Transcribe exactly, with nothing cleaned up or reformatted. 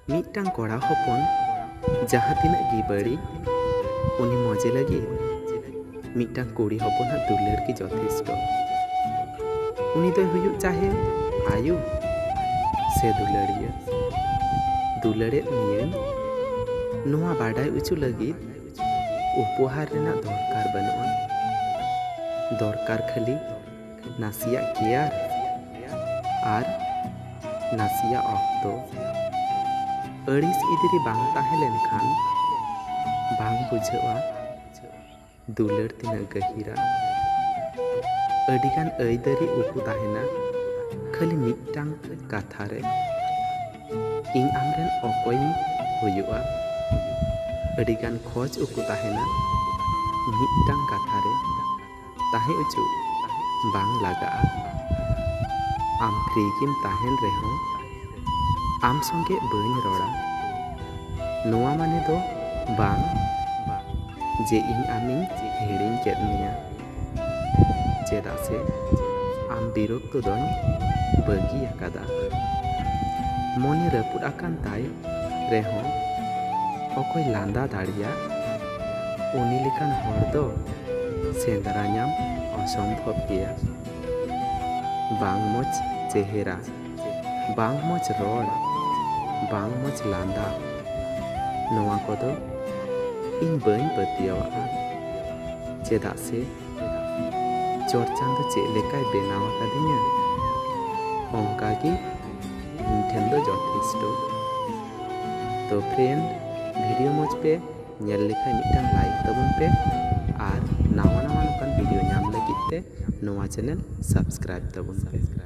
ᱢᱤᱫᱴᱟᱝ ᱠᱚᱲᱟ ᱦᱚᱯᱚᱱ ᱡᱟᱦᱟᱸ ᱛᱤᱱᱟᱹᱜ ᱜᱮ ᱵᱟᱹᱲᱤᱡ, ᱩᱱᱤ ᱢᱚᱡᱮ ᱞᱟᱹᱜᱤᱫ ᱢᱤᱫᱴᱟᱝ ᱠᱩᱲᱤ ᱦᱚᱯᱚᱱᱟᱜ ᱫᱩᱞᱟᱹᱲ ᱜᱮ ᱡᱚᱛᱷᱮᱥᱴᱚ᱾ ᱩᱱᱤ ᱫᱚᱭ ᱦᱩᱭᱩᱜ ᱪᱟᱦᱮ ᱟᱭᱳ ᱥᱮ ᱫᱩᱞᱟᱹᱲᱤᱭᱟᱹ᱾ ᱫᱩᱞᱟᱹᱲᱮᱫ ᱢᱤᱭᱟᱹᱧ, ᱱᱚᱣᱟ ᱵᱟᱰᱟᱭ ᱦᱚᱪᱚ ᱞᱟᱹᱜᱤᱫ ᱩᱯᱚᱦᱟᱨ ᱨᱮᱱᱟᱜ ᱫᱚᱨᱠᱟᱨ ᱵᱟᱹᱱᱩᱜᱼᱟ᱾ ᱫᱚᱨᱠᱟᱨ ᱠᱷᱟᱹᱞᱤ ᱱᱟᱥᱮᱭᱟᱜ ᱠᱮᱭᱟᱨ ᱟᱨ ᱱᱟᱥᱮᱭᱟᱜ ᱚᱠᱛᱚ᱾ ᱟᱹᱲᱤᱥ ᱤᱫᱤ ᱨᱮ ᱵᱟᱝ ᱛᱟᱦᱮᱸ ᱞᱮᱱᱠᱷᱟᱱ ᱵᱟᱝ ᱵᱩᱡᱷᱟᱹᱜᱼᱟ ᱫᱩᱞᱟᱹᱲ ᱛᱤᱱᱟᱹᱜ ᱜᱟᱹᱦᱤᱨᱟ᱾ ᱟᱹᱰᱤᱜᱟᱱ ᱟᱹᱭᱫᱟᱹᱨᱤ ᱩᱠᱩ ᱛᱟᱦᱮᱱᱟ ᱠᱷᱟᱹᱞᱤ ᱢᱤᱫᱴᱟᱝ ᱠᱟᱛᱷᱟ ᱨᱮ, ᱤᱧ ᱟᱢᱨᱮᱱ ᱚᱠᱚᱭᱤᱧ ᱦᱩᱭᱩᱜᱼᱟ? ᱟᱹᱰᱤᱜᱟᱱ ᱠᱷᱚᱡᱽ ᱩᱠᱩ ᱛᱟᱦᱮᱱᱟ ᱢᱤᱫᱴᱟᱝ ᱠᱟᱛᱷᱟ ᱨᱮ, ᱛᱟᱦᱮᱸ ᱦᱚᱪᱚ ᱵᱟᱝ ᱞᱟᱜᱟᱜᱼᱟ᱾ ᱟᱢ ᱯᱷᱨᱤ ᱜᱮᱢ ᱛᱟᱦᱮᱱ ᱨᱮᱦᱚᱸ ᱟᱢ ᱥᱚᱸᱜᱮ ᱵᱟᱹᱧ ᱨᱚᱲᱟ᱾ ᱱᱚᱣᱟ ᱢᱟᱱᱮ ᱫᱚ ᱵᱟᱝ ᱡᱮ ᱤᱧ ᱟᱢᱤᱧ ᱦᱤᱲᱤᱧ ᱠᱮᱫ ᱢᱮᱭᱟ, ᱪᱮᱫᱟᱜ ᱥᱮ ᱟᱢ ᱵᱤᱨᱚᱠᱛᱚ ᱫᱚᱧ ᱵᱟᱹᱜᱤ ᱟᱠᱟᱫᱟ᱾ ᱢᱚᱱᱮ ᱨᱟᱹᱯᱩᱫ ᱟᱠᱟᱱ ᱛᱟᱭ ᱨᱮᱦᱚᱸ ᱚᱠᱚᱭ ᱞᱟᱸᱫᱟ ᱫᱟᱲᱮᱭᱟᱜ, ᱩᱱᱤ ᱞᱮᱠᱟᱱ ᱦᱚᱲ ᱫᱚ ᱥᱮᱸᱫᱽᱨᱟ ᱧᱟᱢ ᱚᱥᱚᱢᱵᱷᱚᱵ ᱜᱮᱭᱟ᱾ ᱵᱟᱝ ᱢᱚᱡᱽ ᱪᱮᱦᱮᱨᱟ, ᱵᱟᱝ ᱢᱚᱡᱽ ᱨᱚᱲ, ᱵᱟᱝ ᱢᱚᱡᱽ ᱞᱟᱸᱫᱟ, ᱱᱚᱣᱟ ᱠᱚᱫᱚ ᱤᱧ ᱵᱟᱹᱧ ᱯᱟᱹᱛᱭᱟᱹᱣᱟᱜᱼᱟ᱾ ᱪᱮᱫᱟᱜ ᱥᱮ ᱪᱚᱴ ᱪᱟᱸᱫᱚ ᱪᱮᱫ ᱞᱮᱠᱟᱭ ᱵᱮᱱᱟᱣ ᱟᱠᱟᱫᱤᱧᱟ, ᱚᱱᱠᱟ ᱜᱮ ᱤᱧ ᱴᱷᱮᱱ ᱫᱚ ᱡᱚᱛᱷᱮᱥᱴᱚ᱾ ᱛᱚ ᱯᱷᱨᱮᱱᱰ, ᱵᱷᱤᱰᱤᱭᱳ ᱢᱚᱡᱽ ᱯᱮ ᱧᱮᱞ ᱞᱮᱠᱷᱟᱱ ᱢᱤᱫᱴᱟᱝ ᱞᱟᱭᱤᱠ ᱛᱟᱵᱚᱱ ᱯᱮ ᱟᱨ ᱱᱟᱣᱟ ᱱᱟᱣᱟ ᱱᱚᱝᱠᱟᱱ ᱵᱷᱤᱰᱤᱭᱳ ᱧᱟᱢ ᱞᱟᱹᱜᱤᱫ ᱛᱮ ᱱᱚᱣᱟ ᱪᱮᱱᱮᱞ ᱥᱟᱵᱥᱠᱨᱟᱭᱤᱵ ᱛᱟᱵᱚᱱ ᱯᱮ᱾